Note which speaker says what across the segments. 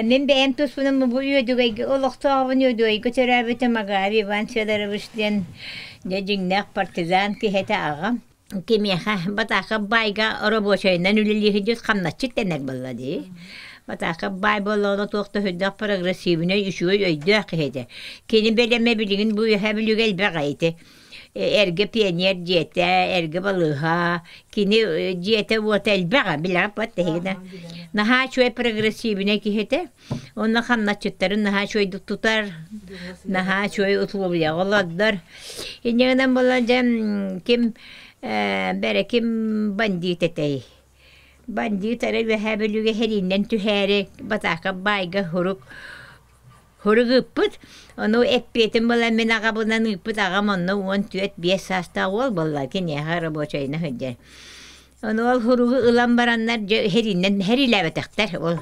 Speaker 1: Мин бэйэм туспунан бу Үөдүгэйгэ олохтоохпун Үөдүгэйгэ төрөөбүтүм Агафья Иван Федорович диэн дьэ дьиҥнээх партизан киһи этэ аҕам. Кимиэхэ Батаакап баайга оробуочайынан үлэлии сылдьыбыт хамначчыт дэнэр буолла дии. Батаакап баай буоллаҕына туох да сүрдээх прогрессивнай үчүгэй өйдөөх киһи этэ. Кини бэлэмэ билигин бу үөһээ Бүлүүгэ элбэх ити. Эргэ пионер дьиэтэ, эргэ балыыһа, кини дьиэтэ-уота элбэҕэ, билэҕит бат тэһигинэ. Наһаа үчүгэй прогрессивнай киһи этэ. Онно хамначчыттарын наһаа үчүгэйдик тутар, наһаа үчүгэй условияҕа олордор. Инньэ гынан буолан дьэ ким бэрэ ким бандит этэй? Бандит эрэ Үөһээ Бүлүүгэ сэрииннэн түһээри Батаакап баайга сурук сурук ыыппыт. Ону эппиэтин буолан мин аҕабынан ыыппыт аҕам онно 14-5 саастаах уол буолла киниэхэ рабочайына сылдьар. Ону ол суругу ылан бараннар дьэ сэрииннэн сэриилээбэтэхтэр ол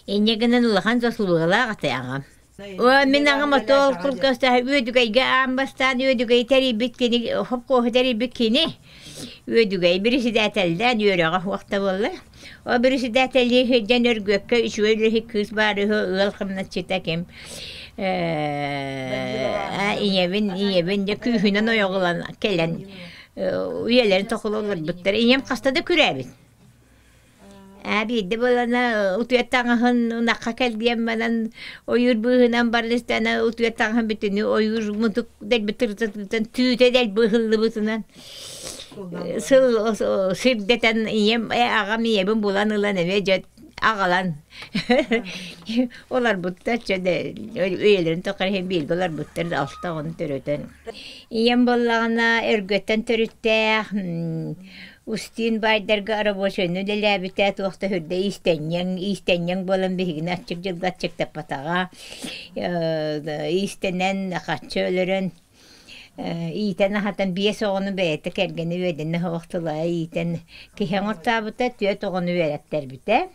Speaker 1: Инньэ гынан улахан заслугалаах этэ аҕам. О, мин аҕам отоол кылгастаах Үөдүгэйгэ аан бастаан Үөдүгэйи тэрийбит кини, хопкуоһу тэрийбит кини. Үөдүгэй председателлээн үөрэҕэ суох да буолла. Ол председателлии сылдьан Өргүөккэ үчүгэй үлэһит кыыс баар үһү, ыал хамначчыта ким ийэбин, ийэбин дьэ күүһүнэн ойоҕолон кэлэн үйэлэрин тохулу олорбуттар. Ийэм хаста да күрээбит. Ээ биирдэ буолана утуйар таҥаһын ынахха кэлгийэн баран ойуур быыһынан баран истэҕинэ утуйар таҥаһын бүтүннүү ойуур мутук дэлби тырытытыттан түүтэ дэлби ыһыллыбытынан сыл сирдэтэн ийэм ээ аҕам ийэбин булан ылан эмиэ дьэ аҕалан олорбуттар чэ үйэлэрин тухары иһин бииргэ олорбуттар алта оҕону төрөтөн. Ийэм буоллаҕына Өргөттөн төрүттээх Устин баайдарга рабочайны үлэлээбитэ, туох да үрдэ иистэнньэҥ, иистэнньэҥ буолан биһигини аччык дьылга аччыктаппатаҕа, иистэнэн, хаччы өлөрөн, иитэн-аһатан биэс оҕону бэйэтэ кэргэнэ үөдэнэ оһох тыла иитэн киһи оҥортообута, түөрт оҕону үөрэттэрбитэ.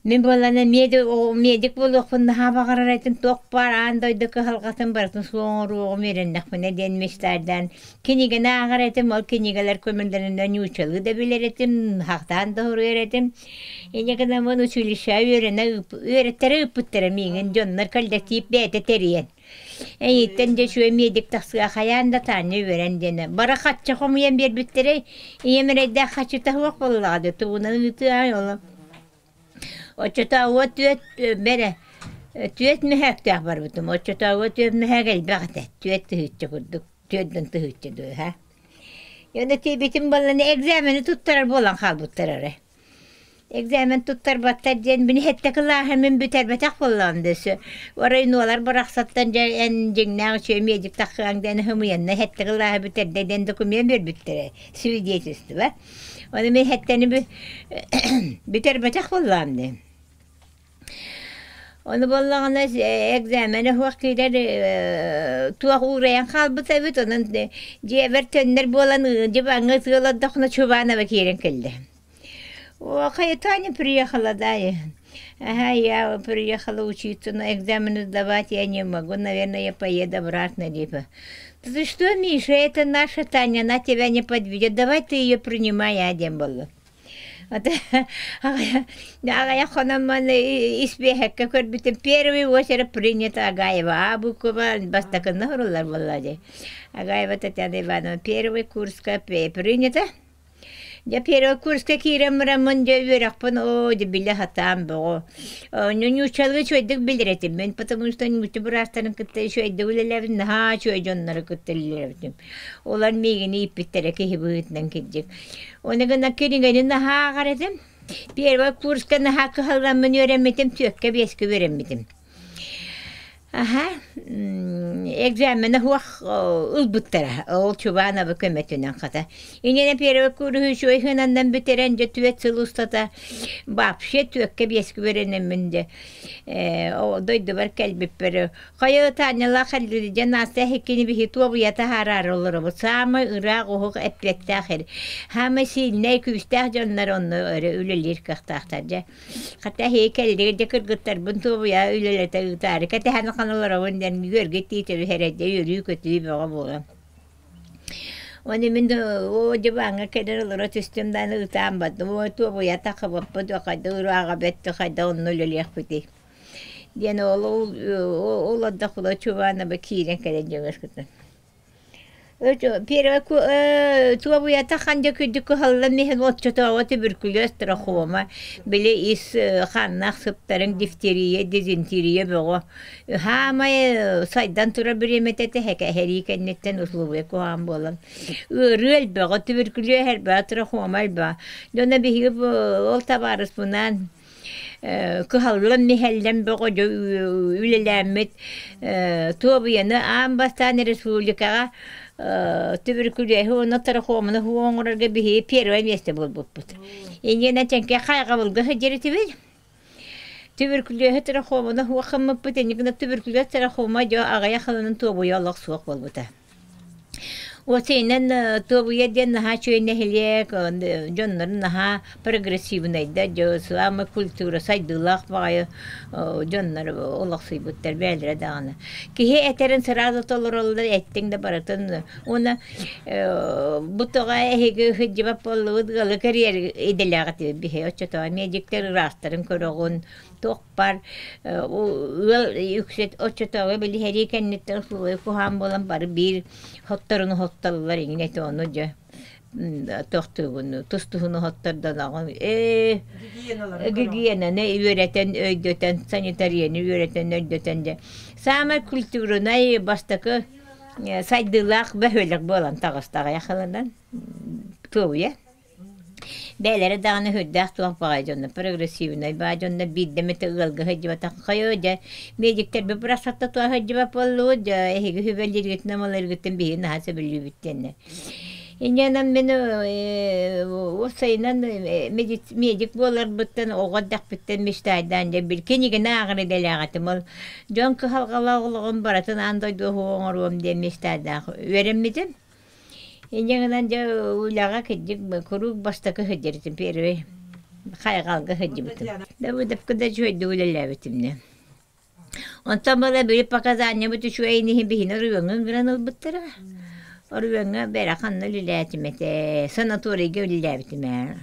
Speaker 1: Мин буоллаҕына медик буолуохпун наһаа баҕарар этим, туох баар аан дойду кыһалҕатын барытын суох оҥоруоҕум үөрэннэхпинэ диэн мечтайдаан кинигэни ааҕар этим, ол кинигэлэр көмөлөрүнэн нууччалыы да билэр этим, хахтаан да суруйар этим. Инньэ гынан училищеҕа үөрэнэ үөрэттэрэ ыыппыттара миигин дьоннор коллектив бэйэтэ тэрийэн. Эйиттэн дьэ үчүгэй медик тахсыа хайаан да Таня үөрэн диэнэ. Бары хачча хомуйан биэрбиттэрэй, ийэм эрэйдээх хаччыта суох буоллаҕа дии, тугунан ыытыай ол. Оччотооҕу түөрт бэрэ түөрт мөһөөктөөх барбытым. Оччотооҕу түөрт мөһөөк элбэх этэ. Түөрт тыһыынча курдук. Түөртэн тыһыынча дуо, һа. Уонна тиийбитим буоллаҕына экзамены туттарар буолан хаалбыттар эрэ. Экзамен туттарбаттар диэн мин сэттэ кылааһы мин бүтэрбэтэх буоллаҕым да өссө. Оройуонуолар барахсаттан дьэ эн дьиҥнээх үчүгэй медик тахсыаҥ диэн ымыйанна сэттэ кылааһы бүтэрдэ диэн документ биэрбиттэрэ, свидетельство. Ону мин сэттэни бүтэрбэтэх буоллаҕым дии. Ону буоллаҕына экзамены суох киирэр туох уурайан хаалбыт эбит, онон дьиэбэр төннөр буолан дьыбаҥҥа ытыы олордохпуна Чубанова киирэн кэллэ. О, Таня приехала, да? Ага, я приехала учиться, но экзамены сдавать я не могу, наверное, я поеду обратно, типа. Ты что, Миша, это наша Таня, она тебя не подведет, давай ты ее принимай, а, диэн буолла. Аҕыйах хономмон испиэһэккэ көрбүтүм первый очередь принята Агаева А буква бастакынна суруллар буолла дии. Агаева Татьяна Ивановна первый курска принята. Дьэ первый курска киирэн бараммын дьэ үөрэхпин оо дьэ билэ сатаан бөҕө. Ньууччалыы үчүгэйдик билэр этим мин, потому что нуучча быраастарын кытта үчүгэйдик үлэлээбит наһаа үчүгэй дьоннору кытта үлэлээбитим. Олор миигин ииппиттэрэ киһи быһыытынан кырдьык. Ону гына кинигэни наһаа ааҕар этим. Первый курска наһаа кыһалламмын үөрэммитим, түөккэ биэскэ үөрэммитим. Аһа, экзамена суох ылбыттара. Ол Чубанова көмөтүнэн хата. Инньэ первый курсу үчүгэй сыананан бүтэрэн дьэ түөрт сыл устата вообще түөккэ биэскэ үөрэнэммин дьэ дойдубар кэлбиппэр хайа Танялаах дьэ Настя эһиккини биһи туобуйа таһаараары олоробут. Саамай ыраах уһук эппиэттээх эр. Саамай сильнэй күүстээх дьоннор онно өрө үлэлиир кыахтаахтар дьэ. Хата эһиги кэллигит дьэ кыргыттарбын туобуйа үлэлэтэ ыытаары кэтэһэн ахан олоробун диэн үөргэ тиитэ түһэрэ дьэ үөрүү-көтүү бөҕө буолан. Уонна мин оо дьыбааҥҥа кэлэр олоро түстүм даҕаны ытаан бардым. Ой туобуйа таххыбыппыт хайда ырааҕа бэрт хайда онно үлэлиэхпитий диэн ол ол олордохпуна Чубанаба киирэн кэлэн дьиҥэр кытын. Первый туобуйата ханна күндү кыһаллан иһэн оччотооҕу туберкулез трахома били ис хааннаах сыптарыҥ дифтерия дизентерия бөҕө хаамай сайдан турар бириэмэтэ этэ эһэрии кэнниттэн условия куһаҕан буолан ыарыы элбэҕэ туберкулез элбэҕэ трахома элбэҕэ дьоно биһиги ол табаарыспынаан кыһаллан миһэллэн бөҕө үлэлээммит туобуйаны аан бастаан республикаҕа туберкулеһы уонна трахоманы оҥорорго биһиги первое место буолбуппут. Инньэ чэҥкэ хайҕабылга сылдьар этибит. Туберкулеһы трахоманы уоххаммыппыт инньэ гына туберкулез трахома дьо аҕыйах сылынан туобуйа олох суох буолбута. Уопсайынан Туобуйа диэн наһаа үчүгэй нэһилиэк, дьоннорун наһаа прогрессивнайдар, самый культура сайдыылаах баҕайы дьоннор олохсуйбуттар бэйэлэрэ даҕаны. Киһи этэрин сразу толороллор, эттиҥ да барытын. Уонна бу тоҕо эһиги сылдьыбат буоллугут ыалы кэрийэр идэлээх этибит биһи оччотооҕу медиктэр ыраастарын көрөҕүн, туох баар ыал үксэ оччотооҕу били сэрии кэнниттэн условия куһаҕан буолан бары биир хотторун хотторуллар иҥин этэ ону дьэ тохтуугун тус-туһуну хоттордоноҕун ээ гигиенаны үөрэтэн өйдөтөн санитарияны үөрэтэн өйдөтөн дьэ саамай культурнай бастакы сайдыылаах бөһүөлэк буолан таҕыстаҕа яхаланан туобуйа Бэйэлэрэ даҕаны сүрдээх туох баҕайы дьоннор, прогрессивнай баҕайы дьоннор биирдэ эмэтэ ыалга сылдьыбатах хайоо дьэ медиктэрбит бырахсатта туох сылдьыбат буоллубут дьэ эһиги сүбэлииргитин-амалыыргытын биһиги наһаа сөбүлүүбүт диэннэр. Инньэ мин уопсайынан медик буоларбыттан оҕо эрдэхпиттэн мечтайдаан дьэ бил кинигэни ааҕар идэлээх этим ол дьон кыһалҕалаах олоҕун барытын аан дойду оҥоруом диэн мечтайдаах үөрэммитим. Инньэ гынан дьэ үлэҕэ кырдьык куруук бастакы сылдьар этим первый хайҕалга сылдьыбытым. Давыдовка да үчүгэйдик үлэлээбитим дии. Онтон буола били показаниябыт үчүгэйин иһин биһини оройуоҥҥа ыҥыран ылбыттара. Оройуоҥҥа бэрэ ханна үлэлээтим этэ, санаторийга үлэлээбитим ээ.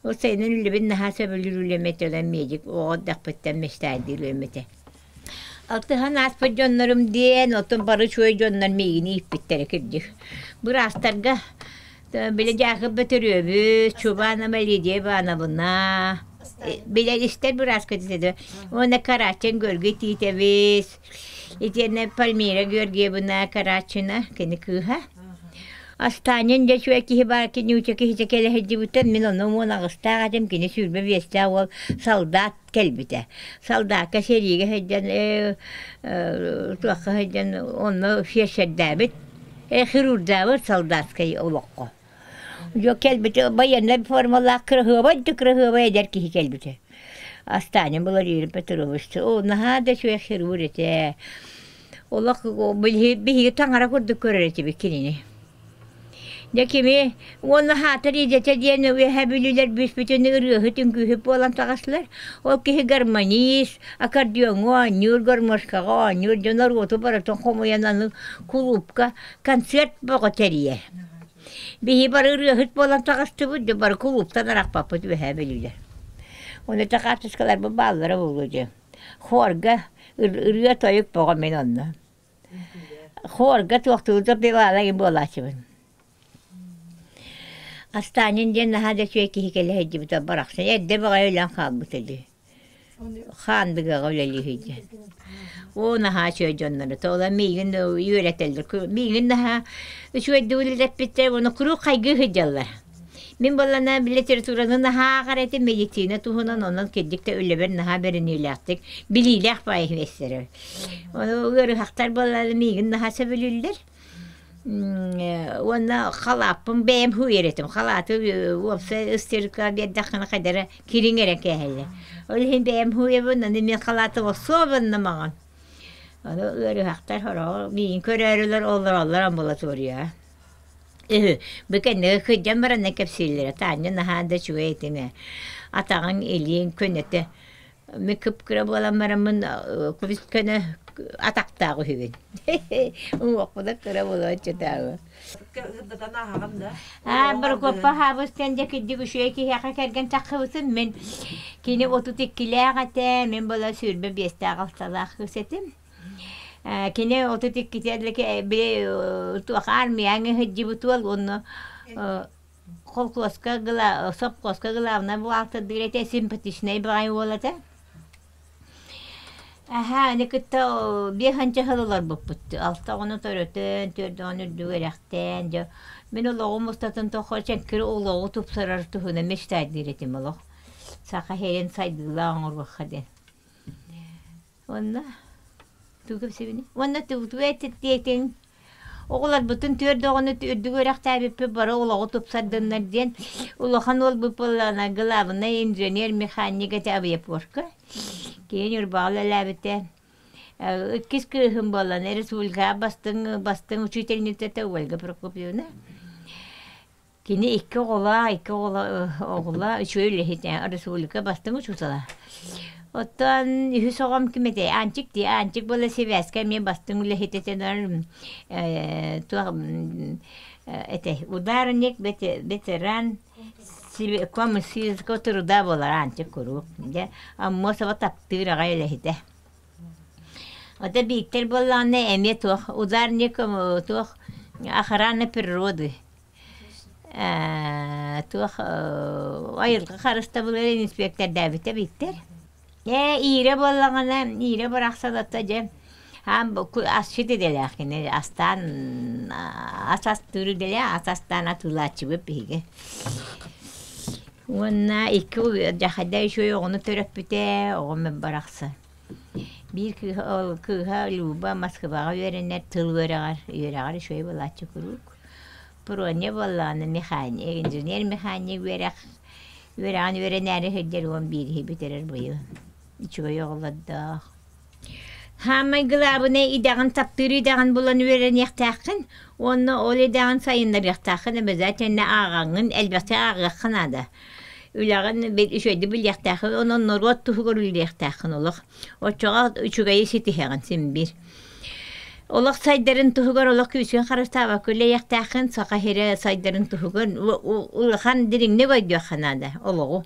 Speaker 1: Ол сайынын үлэбин наһаа сөбүлүүр үлэм этэ, онон медик оҕо эрдэхпиттэн мечтайдыыр үлэм этэ. Алтыһан ааспыт дьоннорум диэн, оттон бары үчүгэй дьоннор миигин ииппиттэрэ кырдьык. Быраастарга били Дьаакып Бөтүрүөбүс, Чубанова Лидия Ивановна, билэр истэр бырааскыт этэ уонна Карачин Георгий Тиитэбис, итиэннэ Пальмира Георгиевна Карачина, кини кыыһа. Астанин дьэ үчүгэй киһи баар киниуча киһитэ кэлэ сылдьыбыттан мин онно 18-таах этим, кини 25-тээх уол солдат кэлбитэ. Солдакка сэриигэ сылдьан, туохха сылдьан онно фельдшердээбит, хирурдаабыт солдатскай олоххо. Дьэ кэлбитэ байыаннай формалаах кыраһыабай да кыраһыабай эдэр киһи кэлбитэ. Астанин Владимир Петрович, о, наһаа да үчүгэй хирург этэ. Олох биһиги таҥара курдук көрөр этибит кинини. Дьэ кими уонна хаатар идэтэ диэн үөһэ бүлүүлэр бүүспүтүн ырыаһыт үҥкүүһүт буолан таҕыстылар. Ол киһи гармонист, аккордеоҥҥа оонньуур, гармошкаҕа оонньуур, дьон норуоту барытын хомуйан аны кулуупка концерт бөҕө тэрийэр. Биһи бары ырыаһыт буолан таҕыстыбыт, дьэ бары кулууптан арахпаппыт үөһээ бүлүүлэр. Ону ити хаартыскаларбыт бааллара буолуо дьэ. Хорга ырыа-тойук бөҕө мин онно. Хорга туохтуурга пивалар буолааччыбын. Астанин диэн наһаа да үчүгэй киһи кэлэ сылдьыбыта барахсан эрдэ баҕайы өлөн хаалбыта дии. Хаандыгаҕа үлэлии сылдьан. Оо, наһаа үчүгэй дьоннор этэ. Ол миигин үөрэтэллэр. Миигин наһаа үчүгэйдик үлэлэппиттэр уонна куруук хайгыы сылдьаллар. Мин буоллаҕына литератураны наһаа ааҕар этим, медицина туһунан, онон кырдьык да үлэбэр наһаа бэриниилээхтик, билиилээх баайы иһэстэрэ. Ону ыарыһахтар буоллаҕына миигин наһаа сөбүлүүллэр. Уонна халааппын бэйэм һууйар этим. Халааты уопсай ыстырка биэрдэххинэ хайда эрэ кириҥ эрэ кээһэллэр. Ол иһин бэйэм һууйабын, аны мин халаатым особенно маҥан. Ону ыарыһахтар сороҕор миигин көрөөрүлэр олороллор амбулаторияҕа. Үһү, бу кэннигэр кырдьан баран кэпсииллэрэ, Таня наһаа да үчүгэй этиҥ ээ. Атаҕыҥ, илииҥ көнөтө. Мин кып-кыра буолан бараммын кубис көнө атахтаах үһүбүн. Уҥуохпуна кыра буолуоччутааҕы.
Speaker 2: Сырдатан ааһаҕын да?
Speaker 1: Аа, Прокоппа Хаабыс диэн дьэ кырдьык үчүгэй киһиэхэ кэргэн таххыбытым. Мин кини 32-лээх этэ, мин буола 25-тээх алталаах кыыс этим. Кини 32-те били туох армияҥа сылдьыбыт уол уонна холкуоска сопхуоска главнай буҕаалтырдыыр этэ, симпатичнай баҕайы уол этэ. Аһаа, аны кытта 5 сыл олорбуппут. Алта оҕону төрөтөн, түөрт оҕону үрдүк үөрэхтээн, дьэ, мин олоҕум устатын тухары чэҥкир олоҕу тупсарар туһунан мечтайдыыр этим олох. Саха сирин сайдыылаах оҥоруохха диэн. Уонна тугу кэпсиибиний? Уонна тугу этиэтиҥ? Оҕолорбутун түөрт оҕону үрдүк үөрэхтээбиппит бары олоҕу тупсардыннар диэн улахан уолбут буоллаҕына главный инженер механик этэ авиапорка. Кини Ньурбаҕа үлэлээбитэ. Иккис кыыһым буолан республикаҕа бастыҥ бастыҥ учительница этэ Ольга Прокопьевна. Кини икки оҕолоох, икки оҕолоох үчүгэй үлэһит, республика бастыҥ учуутала. Оттон үһүс оҕом ким этэй? Аанчык дии, Аанчык буола сибээскэ эмиэ бастыҥ үлэһит этэ, туох этэй, ударник, ветеран комсомольского труда буолар Аанчык куруук. Дьэ, Аммосова таптыыр аҕай үлэһитэ. Ото Бииктэр буоллаҕына эмиэ туох ударник туох охрана природы туох айылҕа харыстабылын инспектордээбитэ Бииктэр. Ээ Иирэ буоллаҕына Иирэ бырахсалата дьэ аан асчыт идэлээх кини астаан ас астыыр идэлээх ас астаан атыылааччыбыт биһиги. Уонна икки дьахайда үчүгэй оҕону төрөппүтэ, оҕом барахсан. Биир кыыһа ол кыыһа Люба Москваҕа үөрэнэр, тыл үөрэҕэр, үөрэҕэр үчүгэй буолааччы куруук. Проня буоллаҕына механик, инженер-механик үөрэх үөрэҕин үөрэнээри сылдьар уон биириһи бүтэрэр быйыл. Үчүгэй оҕолордоох. Саамай главное идэҕин таптыыр идэҕин булан үөрэниэхтээххин уонна ол идэҕин сайыннарыахтааххын обязательно ааҕаҥҥын элбэхтик ааҕыахха наада. Үлэҕин үчүгэйдик билиэхтээххин онон норуот туһугар үлэлиэхтээххин олох. Оччоҕо үчүгэйи ситиһэҕин син биир. Олох сайдарын туһугар олох күүскүн харыстаабакка үлэлиэхтээххин, Саха сирэ сайдарын туһугар улахан дириҥник өйдүөххэ наада олоҕу.